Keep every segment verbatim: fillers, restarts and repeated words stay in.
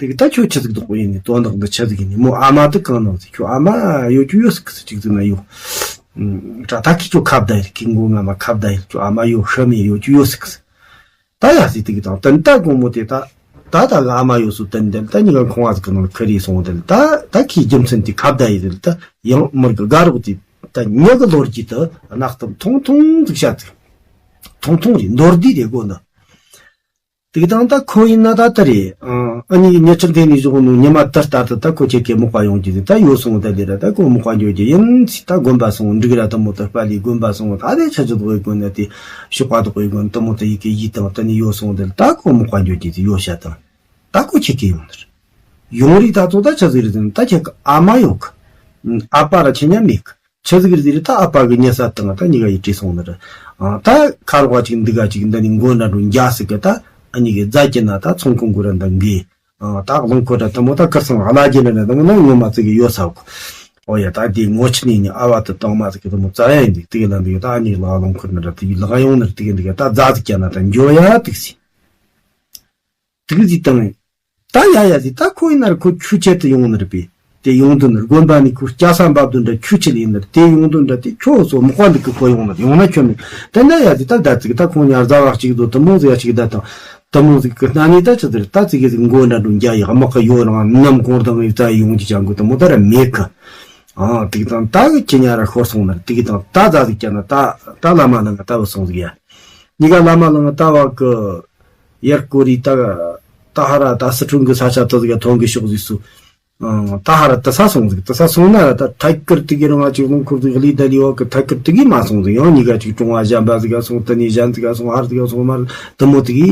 དེ་གི་ད་ཁྱོད་ཆི་ཟིག་འདུག་ཡིན་ནི་དོན་དག་འདི་ཆི་ཟིག་ཡིན་ནི་མོ་ཨ་མ་དེ་གང་ནང་ཟིག་ཁྱོད་ཨ་མ་ཡོད་རྒྱུ་ཡོད་ཟིག་གི་ཟིག་ཅིག་ཟིག་ན་ཡོད། ཨ་ད་ཁི་ཁྱོད་ཁ་བརྡ་ཡིན་ཁི་མགོ་ང་མ་ཁ་བརྡ་ཡིན་ཁྱོད་ཨ་མ་ཡོད་ཤི་མི་ཡོད་རྒྱུ་ཡོད་ཟིག་གི་ཟིག་ད་ཡ་ཟིག་དེ་གི་དང་དེ་ད་དགོང་མོ་དེ་ད་ད་ད་གི་ཨ་མ་ཡོད་སུ་དེ་འདི་ད་ཉི་ག་ཁོང་བ་ཟིག་གི་ནང་ཁི་རེ་སོང་དེ་ད་ད་ཁི་རྒྱུ་མཚན་དེ་ཁ་བརྡ་ཡིན་དེ་ད་ཡང་མི་གི་དགའ་རོགས་དེ་ད་ཉི་གི་ལོ་རྒྱུས་དེ་གནའ་གཏམ་ཐུང་ཐུང་ཟིག་བཤད་ཟིག་ཐུང་ཐུང་རེད་མདོར་བསྡུས་རེད་གོ་ནི། དེ་དང་ད་ཁོ་ཡིན་ན་ད་ལྟ་རེད། ཨ་ཨ་ནི་ཉི་ཆུ་འཐེན་ནས་བཞག་ནོ་ཉི་མ་དེ་ལྟར་དུ་ད་ཁོ་ཁྱེད་ཀྱི་མག་པ་ཡོང་རྒྱུ་དེ་ད་ཡོད་སོང་ད་ལེ་ར་ད་ཁོ་མག་པ་འགྱོ་རྒྱུ་ཡིན་ཚེ་ད་དགོན་པ་སོང་འབྲུག་ར་དུ་མོ་དུ་དཔལ་ལི་དགོན་པ་སོང་ད་རེ་ཆ་ཆུ་དགོས་དགོན་ན་དེ་ཤོག་པ་དུ་དགོས་དགོན་དུ་མོ་དུ་ཡི་གེ་ཡིད་དང་དུ་ནི་ཡོད་སོང་ད་ལེ་ད་ཁོ་མག་པ་འགྱོ་རྒྱུ་དེ་ཡོད་ཤ་དང་ད་ཁོ་ཁྱེད་ཀྱི་ཡོང་ནི་རེད། ཡོང་རིགས་ད་ཚོ་ད་ཆ་ཟིག་རེད་ཟིན་ད་ཁྱེད་ཀྱི་ཨ་མ་ཡོད་གི་ཨ་ཕ་ར་ཁྱེད་ཉ་མེད་གི་ཆི་ཟིག་རེད་ཟེར་ད་ཨ་ཕ་གི་ཉལ་ས་དང་ད་གཉིས་ཀ་ཡི་བྲིས་སོང་ནི་རེད། ཨ་ད་ཁ་རོག་ཅིག་འདི་ག་ཅིག་འདི་ནི་མགོ་འདྲ་འགྲོ་འཇའ་ཟིག་གི་ད་ཨ་གཉིས་ཀྱི་རྫ་ཅི་ན་ད་ཚོང་ཁང་གུ་ར་འདི་འགི། ཨ་ད་རླངས་འཁོར་ར་དུ་མོ་ད་ཁར་སང་བླ་རྒྱལ་ནི་ར་དུ་མོ་ན་ངོ་མ་ཙི་གི་ཡོད་ས་གོ་ཨོ་ཡ་ད་དེ་ངོ་ཆི་ནི་ནི་ཨ་བ་དུ་དང་མ་ཟིག་གི་དུ་མོ་རྩ་ཡ་ཡིན་འདུག་དེ་གི་ལ་འདི་གི་ད་ཨ་གཉིས་ལ་རླངས་འཁོར་ནི་ར་དེ་གི་ལག་ཡོང་ནི་ར་དེ་གི་འདི་གི་ད་རྫ་ཟིག་ཀྱ་ན་ད་འགྱོ་ཡ་འདུག་སི། དུག་ཟིག་དང་། ད་ཡ་ཡ་ཟིག་ད་ཁོ་ཡིན་ན་ར་ཁོ་ཆུ་ཆེད་དུ་ཡོང་ནི་རེད་པས། དེ་ཡོང་དུ་ནི་དགོན་པ་ནི་ཁོ་སྐྱ་ས་འབབ་དུ་འདྲ་ཆུ་ཆེད་ཡིན་ནི་རེད་དེ་ཡོང་དུ་འདྲ་དེ་ཁྱོད་སོ་མི་དཔའ་འདུག་གི་ཁོ་ཡོང་ནི་ཡོང་ན་ཁྱོད་ནི་དེ་འདྲ་ཡ་ཟིག་ད་ད་ཙིག་ད་ཁོང་ཉར་ཟ་བ་གཅིག་དུ་དུ་མོ་ཟིག་ཡ་གཅིག་ད་དང་དུ་མོ་ཟིག་གི་སྣ་ནི་ད་ཆི་ཟིག་ད་ཙིག་གི་ཟིག་མགོ་འདྲ་འགྲོ་འཇའ་ཡག་དམག་གི་ཡོ་རང་ནམ་གོང་དང་ཡིག་ད་ཡོང་གི་ཅང་གི་དུ་མོ་ད་ར་མེད་གི་ཨང་དིག་དང་ད་གི་ཁྱི་ཉ་ར་ཤོར་སོང་ནི་རེད་དིག་དང་ད་ད་ཟིག་ཀྱ་ན་ད་ད་བླ་མ་ནང་གི་ད་བུད་སོང་ཟིག་ཡ། གཉིས་ཀ་བླ་མ་ལ་ང་ལྟ་བ་གི་ཡར་ཀོ་རི་ད་ད་ཧ་ར་ད་སི་ཁྲོན་གི་ས་ཆ་དུ་ཟིག་ཐོན་གི་ཤོག་ཟིག་སུ། ཨང་ད་ཧ་ར་དུ་ས་སོང་ཟིག་དུ་ས་སོང་ན་ར་ད་ཐད་ཀར་དུ་གི་རང་ང་ཅིག་རླུང་འཁོར་ཟིག་ལི་ད་ལི་བ་གི་ཐད་ཀར་དུ་གི་མ་སོང་ཟིག་ཡང་གཉིས་ཀ་ཅིག་ཀྲུང་བ་གཞན་པ་ཟིག་ག་སོང་དུ་ནི་གཞན་ཟིག་ག་སོང་ཧར་ཟིག་ག་སོང་མར་དུ་མོ་དུ་གི་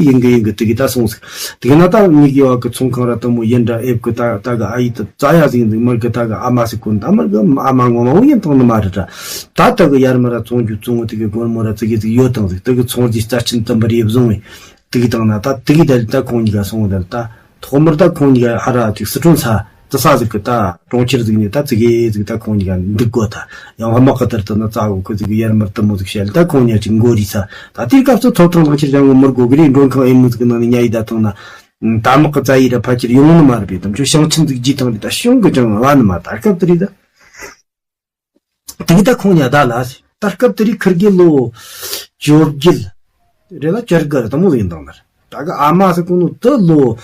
ཡིན་གི་ཡིན་གི་དུ་གི་ད་སོང་ཟིག་དུ་གི་ན་ད་གཉིས་གི་བ་གི་ཚོང་ཁང་ར་དུ་མོ་ཡིན་འདྲ་ཨེབ་གི་ད་ད་གི་ཨ་ཡི་དུ་ཙ་ཡ་ཟིག་ཡིན་ཟིག་མར་གི་ད་གི་ཨ་མ་ཟིག་གོ་ད་མར་གི་ཨ་མ་ངོ་མ་བོ་ཡིན་ཐང་ནི་མ་རེད་ད་ད་ད་གི་ཡར་མར་ར་ཚོང་རྒྱུ་ཚོང་དུ་གི་སྒོར་མོ་ར་ཙི་གི་ཟིག་ཡོད་དང་ཟིག་དུ་གི་ཚོང་རྒྱུ་རྩ་ཆེན་དུ་འབུར་ཡེ་བཟུང་བས། དེ་གི་དང་ན་ད་དེ་གི་ད་ད་ཁོང་གཉིས་ཀ་སོང་ད་ད་ཐོག་མར་ད་ཁོང་གཉིས་ཀ་ཧ་ར་ཅིག་སི་ཁྲོན་ས་དུ་ས་ཟིག་གི་ད་གྲོང་ཁྱེར་ཟིག་ནས་ད་ཙི་གེ་ཟིག་ད་ཁོང་གཉིས་ཀ་འདུག་གོ་ད་ཡང་དམག་གི་དར་དུ་ན་རྩ་བོ་ཁོ་ཟིག་གི་ཡར་མར་དུ་མོ་ཟིག་བཤད་ད་ཁོང་གཉིས་ཅིག་མགོ་རིས་ས་ད་དེའི་སྐབས་སུ་ཐོབ་ཐང་ལག་ཁྱེར་ཅང་གི་མི་དགོ་གི་རེད། མགྲོན་ཁང་ཨེ་མོ་ཟིག་གི་ནང་ནས་ཉ་ཡི་ད་ཐང་ན་ད་དམག་གི་རྩ་ཡི་ར་ཕ་ཁྱེར་ཡོང་ནི་མ་རེད་པས། དམ་ཆོས་ཞིང་ཆེན་ཟིག་བགྱིས་དང་རེད་ད་གཞུང་གི་ཅང་བ་ནི་མ་ད་སྐབས་དེ་རེད་ད། དེ་གི་ད་ཁོང་ཉ་ད་ལ་ད་སྐབས་དེ་རིགས་ཁིར་གི་ལོ་བཅོ་བརྒྱད་རེ་ལ་བཅར་གི་རེད་དུ་མོ་ཟིག་ཡིན་དང་ནར་ད་གི་ཨ་མ་ཟིག་གོ་ནོ་དུ་ལོ་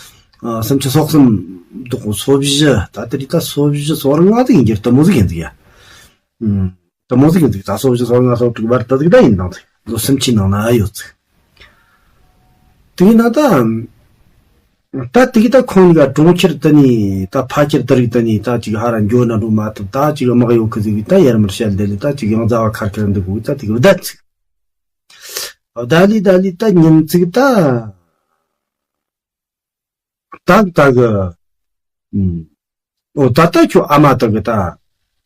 སུམ་ཅུ་སོ་གསུམ་དུ་གོ་སོ་བཞི་ད་དེ་རིགས་ད་སོ་བཞི་སོ་ལྔ་ཟིག་ཡིན་གྱི་རེད་དུ་མོ་ཟིག་ཡིན་ཟིག་ཡ། དུ་མོ་ཟིག་ཡིན་ཟིག་ད་སོ་བཞི་སོ་ལྔ་སོ་དྲུག་བར་དུ་ཟིག་ད་ཡིན་དང་ཟིག་ལོ་སུམ་ཅུའི་ནང་ན་ཡོད་ཟིག་དེ་ཡིན་ན་ད། ད་དེ་གི་ད་ཁོང་གཉིས་ཀ་གྲོང་ཁྱེར་དུ་ནི་ད་ཕ་ཁྱེར་དུ་རིག་དུ་ནི་ད་ཅིག་ཧ་ར་འགྱོ་ན་འགྲོ་མ་ཐུབ་ད་ཅིག་དམག་ཡོད་ཁི་ཟིག་གི་ད་ཡར་མར་བཤད་དེ་ལི་ད་ཅིག་ཡང་རྫ་བ་ཁར་ཁར་འདུག་གི་ད་དེ་གི་བདའ་ཚིག་བདའ་ལི་བདའ་ལི་ད་ཉིན་ཚིག་ད་ད་ད་གི་ཨུམ། ཨོ་ད་ལྟ་ཁྱོད་ཨ་མ་དག་གི་ད་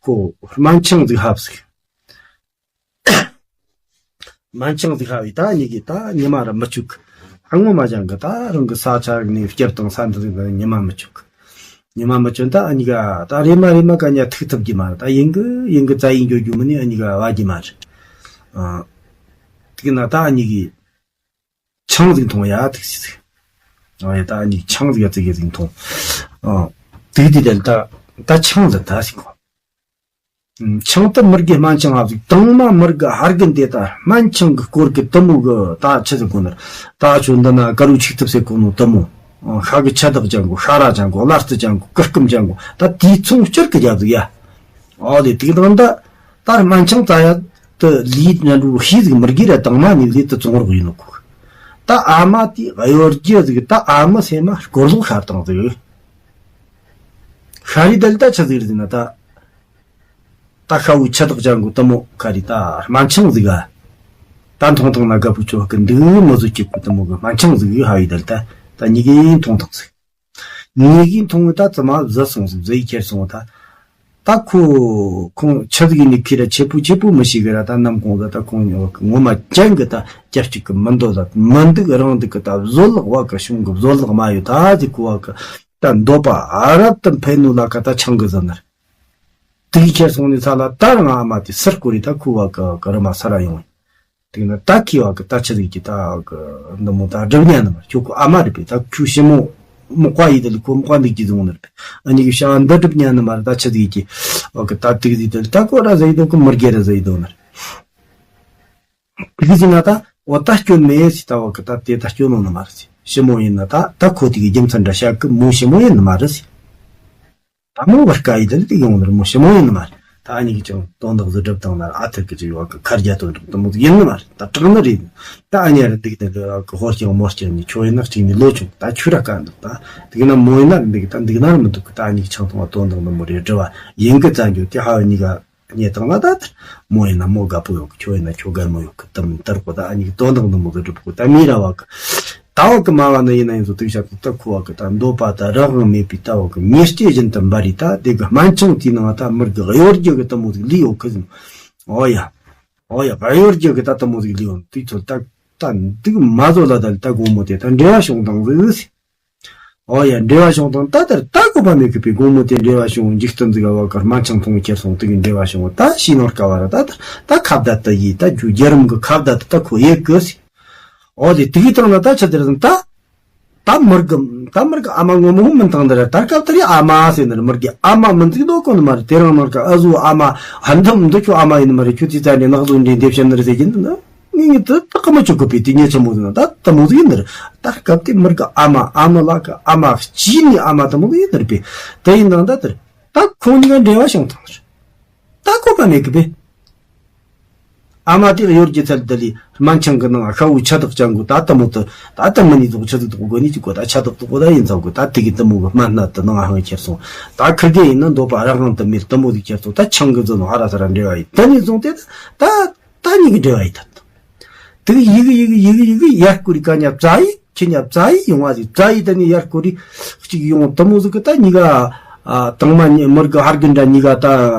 ཁོ་སྨན་ཆང་ཟིག་ཧབ་ཟིག་སྨན་ཆང་ཟིག་ཧ་བའི་ད་ཉི་གི་ད་ཉི་མ་ར་མི་བཅུག་ཨ་ངོ་མ་ཅང་གི་ད་རང་གི་ས་ཆ་ནས་བསྐྱུར་དང་ས་འདི་ཟིག་ད་ཉི་མ་མི་བཅུག་ཉི་མ་མི་བཅུག་ད་ཨ་ཉི་ག་ད་རེ་མ་རེ་མ་ག་ཉ་ཐུག་ཐུབ་གི་མ་རེད། ད་ཡིན་གི་ཡིན་གི་རྩ་ཡིན་འགྱོ་རྒྱུ་མི་ནི་ཨ་ཉི་ག་བ་གི་མ་རེད། ཨ་དེ་གི་ན་ད་ཨ་ཉི་གི་ཆང་ཟིག་འཐུང་ཡ་ཐུག་སི་ཟིག་ཨ་ཡ་ད་ཨ་ཉི་གི་ཆང་ཟིག་ཡ་ཙི་གེ་ཟིག་འཐུང་། ཨ་དེ་དེ་དེ་ད་ད་ཆང་ཟིག་ད་ཟིག་གོ་ཆང་དུ་མི་དགེ་སྨན་ཆང་ཧ་ཟིག་དང་མ་མི་དགེ་ཧར་གི་འདེ་ད་སྨན་ཆང་གི་སྐོར་གི་དུ་མོ་གི་ད་ཆི་ཟིག་གོ་ནར་ད་ཆོ་འདི་ན་དཀར་རུ་ཆིག་ཐུབ་སེ་གོ་ནོ་དུ་མོ། ཤ་གི་ཆ་དག་ཅང་གོ་ཤ་ར་ཅང་གོ་བླ་རྩི་ཅང་གོ་ཀི་སྐམ་ཅང་གོ་ད་དེའི་ཚོང་སྤྱིར་གི་རྒྱབ་ཟིག་ཡ། ཨོ་དེ་དེ་དང་ད་ད་སྨན་ཆང་ཙ་ཡ་དུ་ལི་ན་འགྲོ་ཤི་ཟིག་མི་དགེ་ར་དང་མ་ནི་ལི་དུ་བཙོང་རོགས་ཡིན་ནོ་གོ་ད་ཨ་མ་དེ་གཡོ་སྒྱུ་ཟིག་ད་ཨ་མ་སེ་མ་སྐོར་ལོག་ཤར་དང་ཟིག་ཤ་རི་དལ་ད་ཆི་ཟིག་རེད་ཟེར་ན་ད། ད་ཤ་བོའི་ཆ་དག་ཅང་གོ་དུ་མོ་ཁ་རི་ད་སྨན་ཆང་ཟིག་ག་ད་མཐོང་ཐང་ན་དགའ་པོ་ཆོ་གི་འདུག་མོ་ཟོ་གཅིག་གི་དུ་མོ་གི་སྨན་ཆང་ཟིག་གི་ཧ་བའི་དལ་ད་ད་ཉི་གིན་མཐོང་ཐང་ཟིག་ཉི་གིན་མཐོང་ད་ཙི་མ་བཟི་སོང་ཟིག་བཟི་ཡི་ཁྱེར་སོང་ད། ད་ཁོ་ཁོང་ཆི་ཟིག་ནི་ཁི་ར་ཆེ་པོ་ཆེ་པོ་མི་ཤེས་གི་ར་ད་ནམ་གོང་ཟ་ད་ཁོང་ངོ་མ་ཅན་གི་ད་རྒྱབ་གཅིག་གི་མི་འདོད་ད་མི་འདུག་རང་འདུག་གི་ད་བཟོད་གླགས་བ་གི་གཞུང་གི་བཟོད་གླགས་མ་ཡོད་ད་ཟིག་གོ་བ་གི་ད་འདོད་པ་ཨ་རབ་ཏུ་འཕེལ་ནོ་ལ་ཀ་ད་ཆང་གི་ཟ་ནར། དེ་གི་ཁྱེར་སོང་ནས་ས་ལ་ད་རང་ཨ་མ་དེ་སུར་བསྐོར་རེ་ད་ཁུ་བ་གི་གི་རི་མ་ས་ར་ཡོང་། དེ་ན་ད་ཁི་བ་གི་ད་ཆི་ཟིག་གི་ད་གི་འདི་མོ་ད་སྒྲུབ་ཉན་ནི་མ་ཁྱོད་ཁུ་ཨ་མ་རེད་པས་ད་ཁྱོད་ཞི་མོ་ མོ་བཀའ་ཡིད་ལ་ཁོ་མོ་བཀའ་འདུག་གི་བཟུང་ནར། ཨ་ནི་གི་བྱ་བ་འདི་སྒྲུབ་ཉན་ནི་མ་རེད། ད་ཆི་ཟིག་གི་ཨོ་གི་ད་དུག་ཟིག་དེ་ད་ཁོ་ར་ཟིག་དོ་ཁོ་མི་རྒྱལ་ར་ཟིག་དོ་ནར། དུག་ཟིག་ན་ད་འོ་ད་སྐྱོན་མེད་ཟིག། ད་འོ་གི་ད་དེ་ད་སྐྱོན་ནོ་ནི་མ་རེད་ཟིག། ཞི་མོ་ཡིན་ན་ད་ད་ཁོ་དེ་གི་རྒྱུ་མཚན་འདྲ་བཤད་གི་མོ་ཞི་མོ་ཡིན་ནི་མ་རེད་ཟིག། ད་མོ་བར་སྐ་ཡི་དེ་ལ་དེ་ཡོང་ནི་རེད། མོ་ཞི་མོ་ཡིན་ནི་མ་རེད། ད་ཨ་ནི་གི་ཅང་དོན་དག་ཟིག་སྒྲུབ་བཏང་ན་ཨ་ཐུར་གི་ཅིག་ཡོད་གི་ཁར་རྒྱ་དོན་དག་དེ་མོ་ཟིག་ཡིན་ནི་མ་རེད། ད་དྲག་ནི་རེད། ད་ཨ་ནི་རེད་འདུག་ནི་གི་གི་ཧོར་ཀྱང་མོར་ཀྱང་ནི་ཁྱོད་ཡིན་ན་གཅིག་ནི་ལོ་ཆུང་ད་ཁྱོད་ར་དཀའ་འདུག། ད་འདུག་ན་མོ་ཡིན་ན་རེད་འདུག། ད་འདུག་ན་ར་མི་འདུག་གི། ད་ཨ་ནི་གི་ཆང་འཐུང་བ་དོན་དག་འདི་མོ་རེད་འདྲི་བ་ཡིན་གི་རྩ་འགྱོ་དེ་ཧ་བ་གཉིས་ཀ་རྙེད་བཏང་ན་ད་ལྟར་མོ་ཡིན་ན་མོ་དགའ་པོ་ཡོད་གི། ཁྱོད་ཡིན་ན་ཁྱོད་དགའ་མོ་ཡོད་གི། དུམ་ལྟར་གོ་ད་ཨ་ནི་གི་དོན་དག་འདི་མོ་གི་སྒྲུབ་གོ། ད་མི་ར་བ་གི་ད་བ་གི་མ་བ་ནི་ཡིན་ན་ཡིན་ཚོ་དུག་ཤ་གི་ད་ཁོ་བ་གི་ད་འདོད་པ་ད་རང་དབང་མེད་པའི་ད་བ་གི་ཉེར་སྐྱེས་བཞིན་དུ་འབར་རི། ད་དེ་གི་སྨན་ཆང་དེའི་ནང་ད་མི་གི་གཡོ་སྒྱུ་གི་དུ་མོ་ཟིག་ལུས་ཡོད་གི་ཟིན། ཨོ་ཡ། ཨོ་ཡ། གཡོ་སྒྱུ་གི་ད་དུ་མོ་ཟིག་ལུས་ཡོད་དུས་ཚོད་ད་ད་འདུག་མ་བཟོ་ལ་ད་ད་དགོང་མོ་དེ་ད་འབྲེལ་བ་བྱུང་དང་ཟིག། ཨོ་ཡ། འབྲེལ་བ་བྱུང་དང་ད་ལྟར་ད་གོ་བ་མེད་གི་པའི་དགོང་མོ་དེ་འབྲེལ་བ་བྱུང་། འཇིག་རྟེན་འཛིག་བ་གར་སྨན་ཆང་འཐུང་ཁྱེར་སོང་། དེ་གི་འབྲེལ་བ་བྱུང་ད་ཤི་ནོར་དཀའ་བ་ར། ད་ད་ད་ཁ་བརྡ་ད་ཡིས་ད་རྒྱུ་རྒྱལ་རམ་གི་ཁ་བརྡ་ད་ད་ཁོ་ཡེ་གི་སི། ཨོ་དེ་དེ་གི་སྟེང་ན་ད་ཆི་དེ་རེད་ད། ད་མི་རྒི་ད་མི་རྒི་ཨ་མ་ངོ་མ་ཧུམ་མིན་ཐང་འདི་ར། ད་སྐབས་དེར་ཡ་ཨ་མ་ཟེར་ནི་ར་མི་རྒི་ཨ་མ་མིན་ཟིག་ལོ་གོ་ནི་མ་རེད། དེ་རང་ནང་གི་ཨ་ཟུ་ཨ་མ་ཧན་དམ་འདི་ཁྱོད་ཨ་མ་ཡིན་ནི་མ་རེད། ཁྱོད་དེ་ཙ་ནས་ནག་ཟུང་འདྲེན་འདེབས་བཤད་ནི་རེད་ཟེར་གྱིན་འདི་ན། ངས་ངས་དེ་ད་ཀ་མ་ཆོག་གི་པས་དེ་ཉེ་ཆ་མོ་ཟིན་ན་ད་ད་མོ་ཟིག་ཡིན་ནི་རེད། ད་སྐབས་དེ་མི་རྒ་ཨ་མ་ཨ་མ་ལ་ག་ཨ་མ་སྐྱིད་ནི་ཨ་མ་ད་མོ་ཟིག་ཡིན་ནི་རེད་པས། དེ་ཡིན་དང་ད་དེར་ད་ཁོང་གཉིས་ཀ་འབྲེལ་བ་བྱུང་ཐང་རེད། ད་གོ་བ་མེད་གི་པས། ཨ་མ་དེ་གཡོ་སྒྱུ་ཚད་ལྡི་ལི་སྨན་ཆང་གི་ནང་ཤ་བོའི་ཆ་དག་ཅན་གོ། ད་ད་མོ་དེ་ད་ད་མི་ནི་དོག་ཆ་དག་དོག་གོ་ནི་ཅི་གོ། ད་ཆ་དག་དོག་གོ་ད་ཡིན་ཚ་གོ། ད་དེ་གི་ད་མོ་གི་སྨན་སྣ་དེ་ནང་ཧང་ཁྱེར་སོང་། ད་ཁིར་གེ་ཡིན་ན་འདོད་པ་རང་དབང་དུ་མེད་ད་མོ་ཟིག་ཁྱེར་སོང་། ད་ཆང་གི་རྫུན་ནོ་ཨ་ར་ས་ར་འབྲེལ་བ་ཡིན། ད་ནི་བཟུང་སྟེ་ད་ད་ནི་གི་འབྲེལ་བ་ཡིན་ད། དེ་གི་ཡི་གི་ཡི་གི་ཡི་གི་ཡི་གི་ཡར་སྐོར་རི་ཀ་ཉ་བཙའ་ཡི་ཁྱི་ཉ་བཙའ་ཡི་ཡོང་བ་ཟིག། བཙའ་ཡི་ད་ནི་ཡར་སྐོར་རི་གཅིག་ཡོང་དུ་མོ་ཟིག་གི་ད་གཉིས་ཀ་ཨ་དང་མ་ཉི་མི་རིགས་ཧར་གི་འདྲ་གཉིས་ཀ་ད་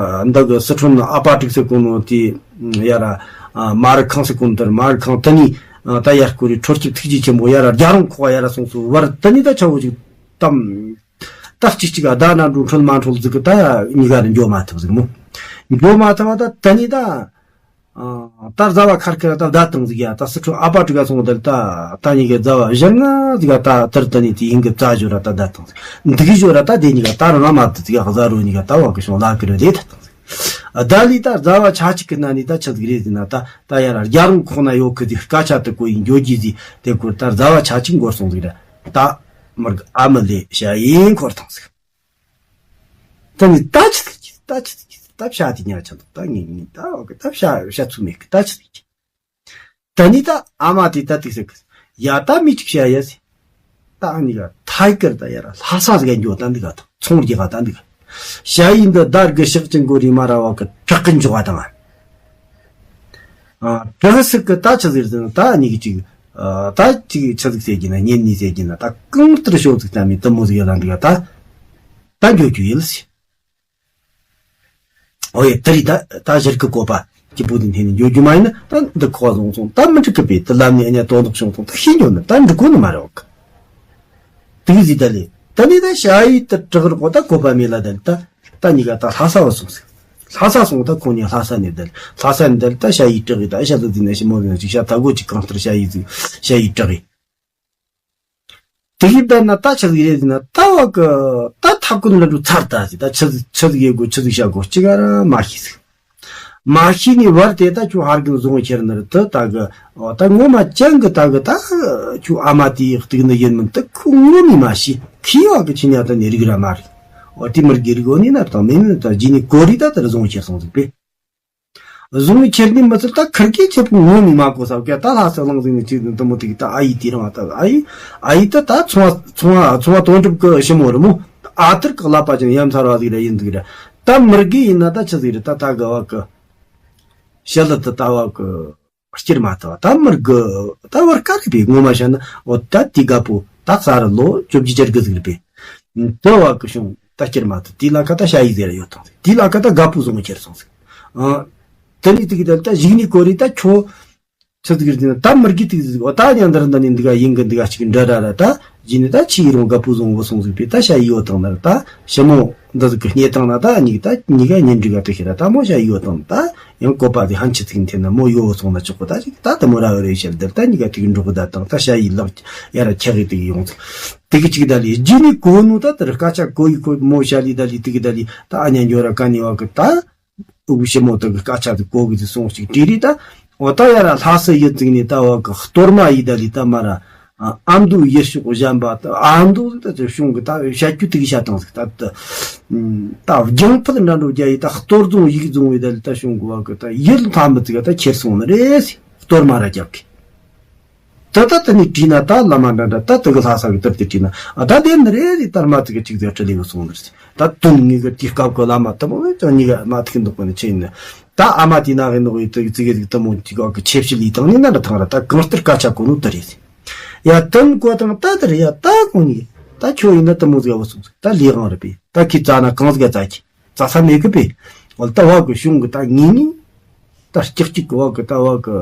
འདི་གི་སི་ཁྲོན་ཨ་པ་ཀྲིག་སེ་གོ་ནོ་དེ་ཡ་ར་ཨ་མ་རི་ཁང་སེ་གོ་ནོ་དེར་མ་རི་ཁང་ད་ནི་ཨ་ད་ཡར་སྐོར་རི་འཕྲོ་སྐྱིབ་ཐུགས་རྗེ་ཆེན་པོ་ཡ་ར་རྒྱ་རོང་ཁོག་ཡ་ར་སོང་སོ་བར་ད་ནི་ད་ཆ་བོ་ཅིག་དམ། ད་གཅིག་གཅིག་ཨ་ད་ན་འགྲོ་འཕྲོད་མ་འཕྲོད་ཟིག་གི་ད་གཉིས་ཀ་ར་འགྱོ་མ་ཐུབ་ཟིག་མོ། འགྱོ་མ་ཐུབ་ད་ད་ནི་ད། ཨ་ད་རྫ་བ་ཁར་ཁར་ད་བདའ་བཏང་ཟིག་ཡ། ད་སི་ཁྲོན་ཨ་པ་ཀྲི་ག་སོང་བ་ད་ད་ད་ཉི་གི་རྫ་བ་བཞིར་ང་ཟིག་ད་དར་ད་ནི་དེ་ཡིན་གི་རྫ་ཞོ་ར་ད་བདའ་བཏང་ཟིག། འདི་གི་ཞོ་ར་ད་དེ་ཉི་ག་ད་རང་མ་ད་ཟིག་ག་རྫ་རོ་ཉི་ག་ད་བ་གི་ཤོང་ལ་ཀི་ར་དེ་ད་བཏང་ཟིག། ཨ་ད་ལི་ད་རྫ་བ་ཆ་གཅིག་གི་ན་ནི་ད་ཆི་ཟིག་རེད་ཟེར་ན་ད་ད་ཡ་ར་རྒྱ་རོང་ཁོག་ན་ཡོད་གི་ཟིག་སྐད་ཆ་དུ་གོ་ཡིན་འགྱོ་གི་ཟིག། དེ་ཁོར་ད་རྫ་བ་ཆ་གཅིག་འགོར་སོང་ཟིག་ར། ད་མར་གི་ཨ་མི་ལེ་ཤ་ཡིན་འཁོར་བཏང་ཟིག། ད་ནི་ད་ཆི་ཟིག་གི་ད་ཆི་ཟིག་གི་ད་བྱ་དེ་ཉག་ཆ་འདུག། ད་ངས་ངས་ད་འོ་གི་ད་བྱ་བྱ་ཚུལ་མེད་གི་ད་ཆི་ཟིག་གི། ད་ནི་ད་ཨ་མ་དེ་ད་ཏིག་ཟེར་གི། ཡ་ད་མི་གཅིག་བྱ་ཡ་ཟེར། ད་ཨ་ནི་ག་ཐའི་ཀར་ད་ཡ་ར་ལྷ་ས་ཟིག་ག་འགྱོ་ད་འདི་ག་ད་ཚོང་རྒྱག་ག་ད་འདི་ག་བྱ་ཡིན་འདི་ད་གི་ཤག་ཅན་གོ་རི་མ་ར་བ་གི་བྲག་གི་འཇོག་བ་དང་། ཨ་བྲག་ཟིག་གི་ད་ཆི་ཟིག་ཟེར་ན་ད་ཨ་ནི་གི་གཅིག་ཨ་ད་གཅིག་ཆི་ཟིག་ཟེར་གི་ན་ཉན་ནི་ཟེར་གི་ན་ད་གང་ལྟར་ཤོག་ཟིག་ད་མི་དུ་མོ་ཟིག་ཡ་ད་འདི་ག་ད་ད་འགྱོ་རྒྱུ་ཡིན་ཟེར། ཨོ་ཡེ་ད་རི་ད་ད་ཞིར་གི་བཀོད་པ་སྐྱིད་པོ་དེ་འཐེན་ནས་འགྱོ་རྒྱུ་མ་ཡིན་ན་ད་འདི་ཁོ་བ་བཟུང་སོང་། ད་མི་འགྲིག་གི་པས་དུ་ལམ་ནས་ཨ་ཉ་དོན་དག་བྱུང་སོང་། ད་ཤེས་འགྱོ་ན་ད་འགྲིག་གོ་ནི་མ་རེད་བ་གི། དེ་ཟིག་ད་ལས་ད་ནི་ད་ཞ་ཡི་ད་དྲག་རོགས་ད་བཀོད་པ་མེད་ལ་ད་ད་ད་གཉིས་ཀ་ད་ལྷ་ས་བ་སོང་ཟིག། ལྷ་ས་སོང་ད་ཁོང་གཉིས་ལྷ་ས་ནས་ད་ལྷ་ས་ནས་ད་ད་ཞ་ཡི་དྲག་གི་ད་ཞ་ལུ་དེ་ན་ཞི་མོ་དེ་ན་ཅིག་ཤ་ད་གོ་ཅིག་གང་ལྟར་ཞ་ཡི་ཟིག་ཞ་ཡི་དྲག་གི། དེ་གི་བསྡད་ན་ད་ཆི་ཟིག་རེད་ཟེར་ན་ད་བ་གི་ད་ཐབ་ཀུན་ལ་འགྲོ་ཚར་ད་ཟེར། ད་ཆི་ཟིག་ཆི་ཟིག་ཡེ་དགོས་ཆི་ཟིག་བྱ་དགོས་གཅིག་ག་ར་མ་ཤེས་ཟིག། མ་ཤེས་ནི་བར་དེ་ད་ཁྱོད་ཧར་གི་བཟུང་ཁྱེར་ནི་རེད་དུ་ད་གི་ཨོ་ད་ངོ་མ་ཅན་གི་ད་གི་ད་ཁྱོད་ཨ་མ་དེའི་གཏུག་ནི་ཡིན་མིན་ད་ཁོ་ངོ་མི་མ་ཤེས། ཁི་བ་གི་ཆི་ཉ་ད་ནི་རིག་ར་མ་རེད། ཨོ་དེ་མི་རྒི་རིག་ཨོ་ནི་ན་ད་མེད་ནི་ད་ཇི་ནི་གོ་རི་ད་ད་ར་བཟུང་ཁྱེར་སོང་ཟིག་པས། བཟུང་ཁྱེར་ནི་མི་ཚད་ད་ཁིར་གེ་ཁྱེད་པོ་ངོ་མི་མ་གོ་ས་ག་ད་ལྷ་ས་གླང་ཟིག་ནི་ཅི་ཟིག་དུ་མོ་དེ་གི་ད་ཨ་ཡི་དེ་རང་ད་ཨ་ཡི་ཨ་ཡི་ད་ད་ཚོང་བ་ཚོང་བ་ཚོང་བ་དོན་གྲུབ་གི་ཞི་མོ་རི་མོ་ཨ་ཐུར་གི་ཀླད་པ་ཅན་ཡ་མཚར་བ་ཟིག་ར་ཡིན་ཟིག་ར། ད་མི་རྒེ་ཡིན་ན་ད་ཆི་ཟིག་རེད། ད་ད་གི་བ་གི་ཞི་ལི་ད་ད་བ་གི་སྐྱེར་མ་ཐག་ད་མི་རྒེ་ད་བར་དཀའ་རེད་པས། ངོ་མ་བཤད་ན་འོ་ད་དེ་དགའ་པོ་ད་ས་རི་ལོ་བཅོ་བརྒྱད་ཅར་གི་ཟིག་རེད་པས། ད་བ་གི་བྱུང་ད་སྐྱེར་མ་ཐག་དེ་ལ་ཁ་ད་ཞ་ཡི་ཟེར་ཡོད་དང་དེ་ལ་ཁ་ད་དགའ་པོ་བཟུང་ཁྱེར་སོང་ཟིག། ཨ་དེ་ནི་དེ་གི་ད་ད་གཞིག་ནི་གོ་རི་ད་ཁྱོད། ཆི་ཟིག་རེད་ཟེར་ན། ད་མི་དགེ་དེ་ཟིག་འོ་ད་ཉན་འདིར་འདི་ནས་འདི་ག་ཡིན་གི། འདི་ག་ཅིག་འདྲ་ར་ར། ད་རྗེས་ནས་ད་ཆི་ཡི་རུང་དགའ་པོ་བཟུང་བུ་སོང་ཟིག་པས། ད་ཤ་ཡི་ཡོད་དང་ནར་ད་ཞི་མོ་འདི་ཟིག་གི་སྙེ་དང་ན། ད་གཉིས་ད་གཉིས་ཀ་གཉེན་སྒྲིག་ག་དུ་ཤེས་ར། ད་མོ་ཤ་ཡི་ཡོད་དང་ད་ཡང་བཀོད་པ་དེ་ཧན་ཆི་ཚིག་འཐེན་ན་མོ་ཡོད་སོང་ན་ཆོག་གི། ད་ཅིག་ད་དུ་མོ་ར་བ་རེ་བཤད་འདིར་ད་གཉིས་ཀ་དུ་འགྲོ་གི། ད་དང་ད་ཤ་ཡི་ལག་ཡ་ར་ཁྱ་གི་དུ་ཡོང་ཟིག་དེ་གི་ཅིག་ད་ལི་རྗེས་ནས་གོ་ནོ་ད་དེར་སྐད་ཆ་གོ་ཡི་གོ། མོ་ཤ་ལི་ད་ལི་དེ་གི་ད་ལི་ད་ཨ་ཉ་འགྱོ་ར་ཀ་ནི་བ་གི་ད། འུ་ཞི་མོ་དག་གི་སྐད་ཆ་དེ་གོ་གི་དེ་སོང་ཞིག་དྲིས་རེད་ད། འོ་ད་ཡ་ར་ལྷ་སའི་ཡུལ་ཙིག་ནས་ད་བ་གི་གཏོར་མ་ཡི་ད་ལི་ད་མ་ར། ཨ་མདོའི་ཡུལ་ཕྱོགས་གཞན་པ་ད་ཨ་མདོ་ད་ཅིག་བྱུང་གི་ད་བཤད་རྒྱུ་དེ་གི་བཤད་བཏང་ཟིག་ད་ད་ད་རྒྱང་ཕུད་འདྲ་འགྲོ་རྒྱ་ཡི་ད་གཏོར་རྫོང་ཡིག་རྫོང་བའི་ད་ལི་ད་བྱུང་གི་བ་གི་ད་ཡུལ་མཐའ་མི་ཙིག་ད་ཁྱེར་སོང་ནི་རེད་ཟིག་གཏོར་མ་ར་རྒྱབ་གི། ད་ད་དེ་ནས་བྲིས་ན་ད་བླ་མ་འདྲ་འདྲ་ད་དེ་གི་ལྷ་ས་གི་དེར་དེ་བྲིས་ན། ཨ་ད་དེ་ནི་རེ་རེ་ལྟར་མ་ཙི་གི་ཅིག་ཟེར་ཁྲི་ལེ་གི་སོང་ནི་རེད། ད་དོན་ངེས་གི་དེའི་སྐབས་གི་བླ་མ་དེ་མོ་ཅང་གཉིས་ཀ་མ་ཐུག་འདུག་པ་ནི་ཆེ་ཡིན་ན། ད་ཨ་མ་དེ་ན་གི་འདུག་ཡི་དེ་ཙི་གི་ཙི་དེ་མོ་ཅིག་གི་ཆེ་བཞི་ལི་དང་ནི་ན་འདྲ་ཐང་ར། ད་གང་ལྟར་སྐད་ཆ་གོ་ནོ་དེ་རེད། ཡ་དོན་གོ་དང་ད་དེ་རེད། ཡ་ད་གོ་ནི་ད་ཁྱོད་ཡིན་ན་དེ་མོ་ཟིག་བ་སོང་ཟིག་ད་ལས་དབང་རེད་པས། ད་ཁྱི་རྩ་ན་གང་ཟིག་རྩ་ཁྱི་རྩ་ས་མེད་གི་པས། འོ་ད་བ་གི་གཞུང་གི་ད་ངེས་ངེས་ད་སྐྱག་གཅིག་གི་བ་གི་ད་བ་གི་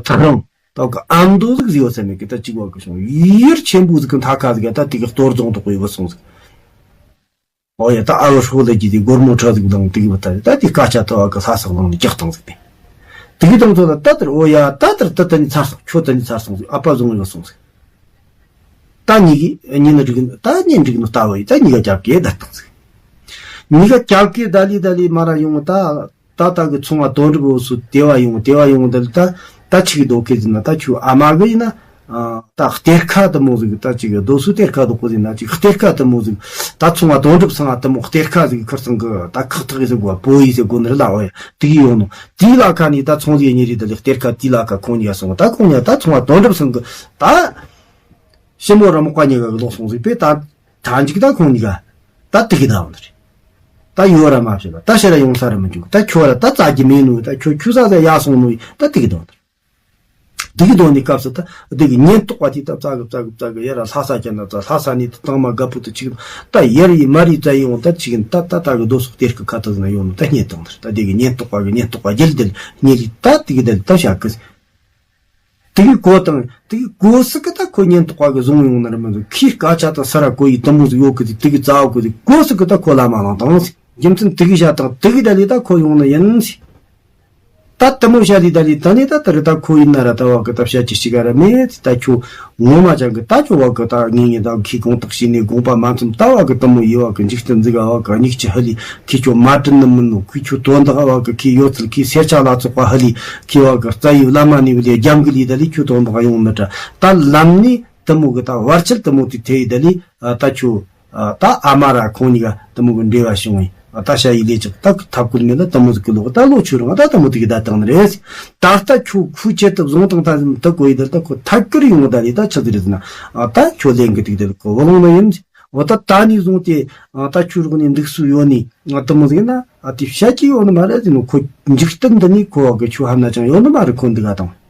ཐག་རིང་། ད་ག་ཨ་མདོ་ཟིག་ཟིག་ཡོད་ས་མེད་གི། ད་གཅིག་བ་གི་བྱུང་ཡུལ་ཆེན་པོ་ཟིག་གི་མཐའ་ཁ་ཟིག་ད་དེ་གི་གཏོར་རྫོང་དུ་ཡོད་སོང་ཟིག་འོ་ཡ་ད་ཨ་བོ་ཧྲོ་ལ་གྱི་དེ་སྒོར་མོ་ཁྲ་ཟིག་བླངས་དེ་གི་བ་ད་ད་དེ་སྐད་ཆ་ཐོ་བ་གི་ལྷ་ས་བླངས་ནས་རྒྱག་བཏང་ཟིག་པས། དེ་གི་དང་ཚོ་ད་ད་དེར་འོ་ཡ་ད་དེར་ད་ད་ནི་ཚར་སོང་། ཁྱོད་ད་ནི་ཚར་སོང་ཟིག་ཨ་ཕ་བཟུང་ཡོད་སོང་ཟིག་ད་གཉིས་ཀྱི་གཉིས་ནི་འགྲིག་ནི་ད་གཉིས་འགྲིག་ནི་ལྟ་བ་ཡི་ད་གཉིས་ཀ་རྒྱབ་ཀྱི་བསྡད་བཏང་ཟིག་གཉིས་ཀ་རྒྱབ་ཀྱི་བསྡད་ལི་བསྡད་ལི་མ་ར་ཡོང་ད། ད་ལྟ་གི་ཚོང་བ་དོན་གྲུབ་འུ་སུ་དེ་བ་ཡོང་དེ་བ་ཡོང་དེ་ལ་ད་ད་ཆིག་རྡོ་ཁེ་ཟིན་ན་ད་ཁྱོད་ཨ་མ་གི་ཡིན་ན། ད་གཏེར་ཁ་དུ་མོ་ཟིག་ད་ཅིག་རྡོ་སུ་གཏེར་ཁ་དུ་ཁོ་ཟིན་ན་ཅིག་གཏེར་ཁ་དུ་མོ་ཟིག་ད་ཚོང་བ་དོན་གྲུབ་ཚང་ང་དུ་མོ་གཏེར་ཁ་ཟིག་ཁུར་ཚང་གི་ད་ཁག་ཐག་ཟིག་གོ་པོ་ཡི་ཟིག་གོ་ནི་རེད་ལ། འོ་ཡ་དེ་གི་ཡོང་ནོ་དེའི་ལ་ཁ་ནི་ད་ཚོང་ཟིག་གཉིས་རེད། ད་ལི་གཏེར་ཁ་དེའི་ལ་ཁ་ཁོང་གཉིས་ཀ་སོང་། ད་ཁོང་གཉིས་ད་ཚོང་བ་དོན་གྲུབ་ཚང་གི་ད་ཞི་མོ་ར་མོ་ཀ་གཉིས་ཀ་གི་ལོག་སོང་ཟིག་པས། ད་ད་འཇིག་ད་ཁོང་གཉིས་ཀ་ད་དེ་གི་ད་འོང་ནི་རེད། ད་ཡོད་ར་མ་བྱེད་ལ་ད་ཕྱིར་ར་ཡོང་ས་ར་མི་འཇུག་ད་ཁྱོད་ར་ད་བཙལ་གྱི་མེད་ནོ། ད་ཁྱོད་ཁྱུ་ས་ས་ཡ་སོང་ནོ། ད་དེ་གི་དོན་དེ་གི་དོན་ནི་སྐབས་སུ་ད་དེ་གི་ཉེན་རྟོག་པ་དེ་ད་བཙལ་གི་བཙལ་གི་བཙལ་གི་ཡ་ར་ལྷ་ས་ཀྱ་ན་ད་ལྷ་ས་ནས་ད་དང་མ་དགའ་པོ་ད་ཅིག་ད་ཡར་ཡི་མར་ཡི་བཙལ་ཡོང་ད་ཅིག་ད་ད་ད་གི་རྡོ་སོག་གཏེར་གི་ཁ་ཐག་ན་ཡོང་ནོ་ད་རྙེད་དང་དེར་ད་དེ་གི་ཉེན་རྟོག་པ་གི་ཉེན་རྟོག་པ་རྒྱལ་དེ་ལ་རྙེད་ལི་ད་དེ་གི་དེ་ལ་ད་བྱ་གི། དེ་གི་གོ་དང་དེ་གི་གོ་སི་གི་ད་ཁོ་ཉེན་རྟོག་པ་གི་བཟུང་ཡོང་ན་ར་མི་འདུག་ཁོས་སྐད་ཆ་དང་ས་ར་གོ་ཡི་དུ་མོ་ཟིག་ཡོད་གི་དེ་དེ་གི་རྩ་བ་གོ་དེ་གོ་སི་གི་ད་ཁོ་ལ་མ་ལང་དང་ཟིག་རྒྱུ་མཚན་དེ་གི་བཤད་དང་དེ་གི་ད་ལི་ད་ཁོ་ཡོང་ནི་ཡིན་ཟིག་ད་དུ་མོ་བཤད་དེ་ད་ལི་ད་ནི་ད་དེ་རི་ད་ཁོ་ཡིན་ན་ར་ད་བ་གི་ད་བཤད་ཀྱི་ཞིག་ག་ར་མེད་ད་ཁྱོད། ངོ་མ་ཅང་གི་ད་ཁྱོད་བ་གི་ད་ངེས་ངེས་ད་ཁོས་དགོངས་དག་བྱས་ནས་དགོངས་པ་མ་ཚོམ་ད་བ་གི་དུ་མོ་ཡི་བ་གི་འཇིག་རྟེན་འཛིག་ག་བ་གི་མྱིག་ཆུ་ཧ་ལི་ཁོས་ཁྱོད་མ་དྲན་ནི་མིན་ནོ། ཁོས་ཁྱོད་དོན་དག་བ་གི་ཁོས་ཡོད་ཚུལ་ཁོས་སེར་ཆ་ལ་སོགས་པ་ཧ་ལི་ཁོས་བ་གི་རྩ་ཡི་བླ་མ་ནི་བི་ལི་རྒྱམ་གི་ལི་ད་ལི་ཁྱོད་དོན་དག་ཡོང་མི་དྲ་ད་ལམ་ནི་དུ་མོ་གི་ད་བར་ཆད་དུ་མོ་དེ་ཐེ་ཡི་ད་ལི་ད་ཁྱོད། ད་ཨ་མ་ར་ཁོང་གཉིས་ཀ་དུ་མོ་གི་འབྲེལ་བ་བྱུང་བས་ད་ཤ་ཡི་ལས་ཅིག་ད་ཐབས་བཀོད་མེད་ལ་དུ་མོ་ཟིག་གི་ལོག་ད་ལོ་ཆུ་རང་ད་དུ་མོ་དེ་གི་ད་བཏང་ནི་རེད། ད་ལྟ་ཁྱོད་ཁུ་ཆེད་དུ་བཟུང་བཏང་ད་ད་གོ་ཡི་ད་ད་ཁོ་ཐད་ཀར་ཡོང་ད་ལི་ད་ཆི་ཟིག་རེད་ཟེར་ན། ད་ཁྱོད་ལེན་གི་དེ་གི་ད་ལི་ཁོ་བུ་ལོང་ནི་ཡིན། འོ་ད་ད་ནས་བཟུང་སྟེ་ད་ཁྱོད་རོགས་ནས་འདུག་སུ་ཡོད་ནི་དུ་མོ་ཟིག་ན་དེ་བཤད་ཀྱི་ཡོད་ནི་མ་རེད་ཟེར་ནོ། ཁོ་འཇིག་རྟེན་འདི་ནས་ཁོ་བ་གི་ཁྱོད་ཧམ་ན་ཅང་ཡོད་ནི་མ་རེད། ཁོ་འདི་ག་དང་།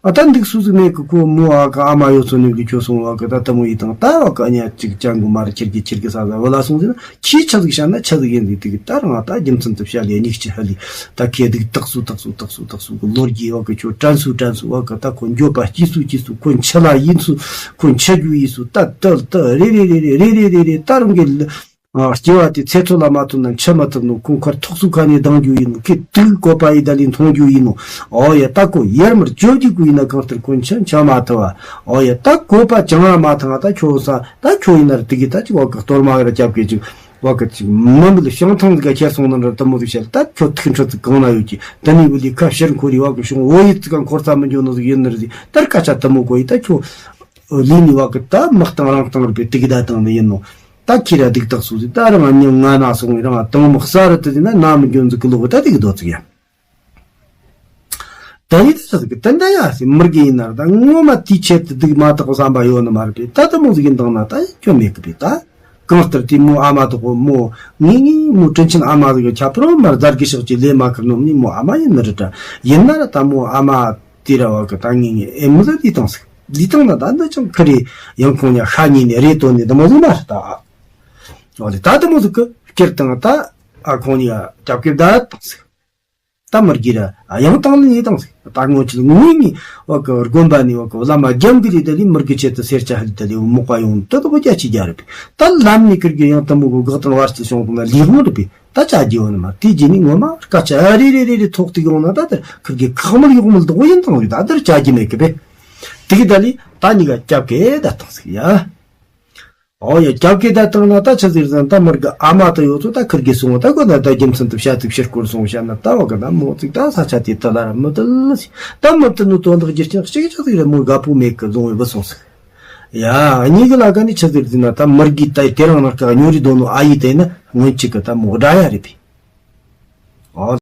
ཨ་ད་འདུག་སུ་ཟིག་མེད་གི། ཁོ་མོ་ཨ་གི་ཨ་མ་ཡོད་ཚོ་ནས་གི་ཁྱོད་སོང་བ་གི་ད་དུ་མོ་ཡི་དང་ད་བ་གི་ཨ་ཉ་ཅིག་ཅང་གི་མ་རེད། ཁྱེར་གི་ཁྱེར་གི་ས་ས་བ་ལ་སོང་ཟིག་ན་ཁྱིས་ཆ་ཟིག་བཤད་ན་ཆ་ཟིག་ཡིན་ཟིག་དེ་གི་ད་རང་ཨ་ད་རྒྱུ་མཚན་དུ་བཤད་ལས་ཉིག་ཅི་ཧ་ལི་ད་ཁེ་འདུག་དག་སུ་དག་སུ་དག་སུ་དག་སུ་གི་ལོ་རྒྱུས་བ་གི་ཁྱོད་དྲན་སུ་དྲན་སུ་བ་གི་ད་ཁོ་འགྱོད་པ་སྐྱེ་སུ་སྐྱེ་སུ་ཁོ་འཆི་ལ་ཡིན་སུ་ཁོ་འཆི་རྒྱུ་ཡིན་སུ་ད་ད་ད་རེ་རེ་རེ་རེ་རེ་རེ་རེ་རེ་ད་རང་གི་ཨ་སྐྱེ་བ་དེ་ཚེ་ཚོད་ལ་མ་ཐུག་ན་འཆི་མ་ཐུབ་ནོ། ཁོང་ཁར་ཐོག་སུ་ཁ་ནས་ལྡང་རྒྱུ་ཡིན་ནོ། ཁོས་དུག་བཀོད་པ་ཡི་ད་ལི་མཐོང་རྒྱུ་ཡིན་ནོ། ཨོ་ཡ་ད་ཁོ་ཡར་མར་བཅོ་རྒྱུ་གུ་ཡིན་ན་གང་ལྟར་ཁོ་འཆི་འཆི་མ་ཐུབ་བ། ཨོ་ཡ་ད་བཀོད་པ་ཅང་ར་མ་ཐང་ད་ཁྱོད་ས་ད་ཁྱོད་ཡིན་ན་ར་དེ་གི་ད་ཅིག་བ་གི་གཏོར་མ་ར་རྒྱབ་གི་ཅིག་བ་གི་ཅིག་མི་མི་ལ་བྱང་ཐང་གི་ཁྱེར་སོང་ན་ར་དུ་མོ་ཟིག་བཤད་ད་ཁྱོད་ཐུག་འཕྲོད་ཚིག་གང་ན་ཡོད་ཀྱི་ད་ནི་བུ་ལི་ཁ་ཕྱིར་འཁོར་རི་བ་གི་བྱུང་འོ་ཡི་ཚིག་ག་འཁོར་ས་མི་འཇོ་ནོ་ཟིག་ཡིན་ན་ར་ཟིག་ད་ར་སྐད་ཆ་དུ་མོ་གོ་ཡི་ད་ཁྱོད་ལི་ནི་བ་གི་ད་མི་སྟངས་རང་སྟངས་ར་པའི་དེ་གི་ད་དང་ནི་ཡིན་ནོ། ད་ཁྱེད་ར་སྡིག་དག་སུ་ཟིག་ད་རང་ཉིན་ང་ན་སོང་བའི་རང་དང་མོ་གསར་དུ་ཟིག་ན་ན་མི་འཇོན་ཟིག་གི་ལོག་ད་སྡིག་རྡོ་ཙིག་ཡ། ད་ནི་ད་ཟིག་ད་འདྲ་ཡ་སི་མི་རྒན་ཡིན་ན་ར་ད་ངོ་མ་དེའི་ཆེད་དུ་སྡིག་མ་དག་བསམ་པ་ཡོད་ནི་མ་རེད་པས། ད་ད་མོ་ཟིག་ཡིན་དང་ན་ད་སྐྱོན་མེད་གི་པས། ད་གང་ལྟར་དེ་མོ་ཨ་མ་དག་གོ་མོ་ངེས་ངེས་མོ་དྲིན་ཆེན་ཨ་མ་ཟིག་གི་ཁྱབ་རོ་མར་ཛར་གི་ཤག་ཅིག་ལས་མ་ཁུར་ནོ་ནི་མོ་ཨ་མ་ཡིན་ནི་རེད། ད་ཡིན་ན་ར་ད་མོ་ཨ་མ་དེ་ར་བ་གི་ད་ངེས་ངེས་ཨེ་མི་ཟིག་ལི་དང་ཟིག་ལི་དང་ན་ད་འདི་ཅང་ཁི་རེ་ཡང་ཁོང་ཉ་ཤ་ཉེ་ནས་རེ་དོན་ནི་ད་མོ་ཟིག་མ་རེད་ད། འོ་དེ་ད་དུ་མོ་ཟིག་གི་སྐྱེར་དང་ད་ཨ་ཁོང་ཉི་ཡ་རྒྱབ་ཀྱི་བདའ་དང་ཟིག་ད་མི་དགེ་ར་ཡང་བཏང་ནི་ཡིན་དང་ཟིག་ད་ངོ་ཆེ་ངོས་ནི་བ་གི་དགོན་པ་ནི་བ་གི་བླ་མ་རྒྱམ་གི་རེད། ད་ལི་མི་དགེ་ཆེད་དུ་སེར་ཆ་ཧ་ལི་ད་ལི་མོག་པ་ཡོང་ད་དོ་རྒྱ་ཆེ་རྒྱ་རེད་པས། ད་ལམ་ནི་ཁིར་གི་ཡང་ད་མོ་གི་དགག་དང་བར་སི་བྱུང་དང་ལི་ཧོང་རེད་པས། ད་ཅ་རྒྱུ་ཡོང་ནི་མ་དེ་རྗེས་ནི་ངོ་མ་སྐད་ཆ་ཨ་རེ་རེ་རེ་རེ་ཐོག་ཏུ་ཡོང་ན་ད་དེར་ཁིར་གི་ཁག་མིར་ཡོག་མིར་དོ་ཡིན་དང་རེད། ད་དེར་ཅ་རྒྱུ་མེད་གི་པས། དེ་གི་ད་ལི་ད་ནི་ག་རྒྱབ་གི་ད་བཏང་ཟིག་ཡ། ཨོ་ཡ། རྒྱབ་ཀྱི་ད་བཏང་ན་ད་ཆི་ཟིག་ཟེར་ན་ད་མར་གི་ཨ་མ་ད་ཡོད་ཚོ་ད་ཁིར་གི་སོང་ད་གོ་ན་ད་རྒྱུ་མཚན་དུ་བཤད་དུ་ཕྱིར་སྐོར་སོང་བཤད་ན་ད་བ་གི་ན་མོ་ཙིག་ད་ས་ཆ་དེ་ད་ལ་ར་མི་དུ་ལ་སི་ད་མི་དུ་ནི་དོན་དག་རྒྱུ་རྐྱེན་གཅིག་ཆི་ཟིག་རེད། མོ་དགའ་པོ་མེད་གི་བཟུང་བའི་བུ་སོང་ཟིག་ཡ། གཉིས་གི་ལ་ག་ནི་ཆི་ཟིག་ཟེར་ན་ད་མར་གི་ད་དེ་རང་ནར་ག་ཉོ་རི་དོ་ནོ་ཨ་ཡི་དེ་ན་སྔོན་ཆི་གི་ད་མོ་དགྲ་ཡ་རེད་པས། ཨོ།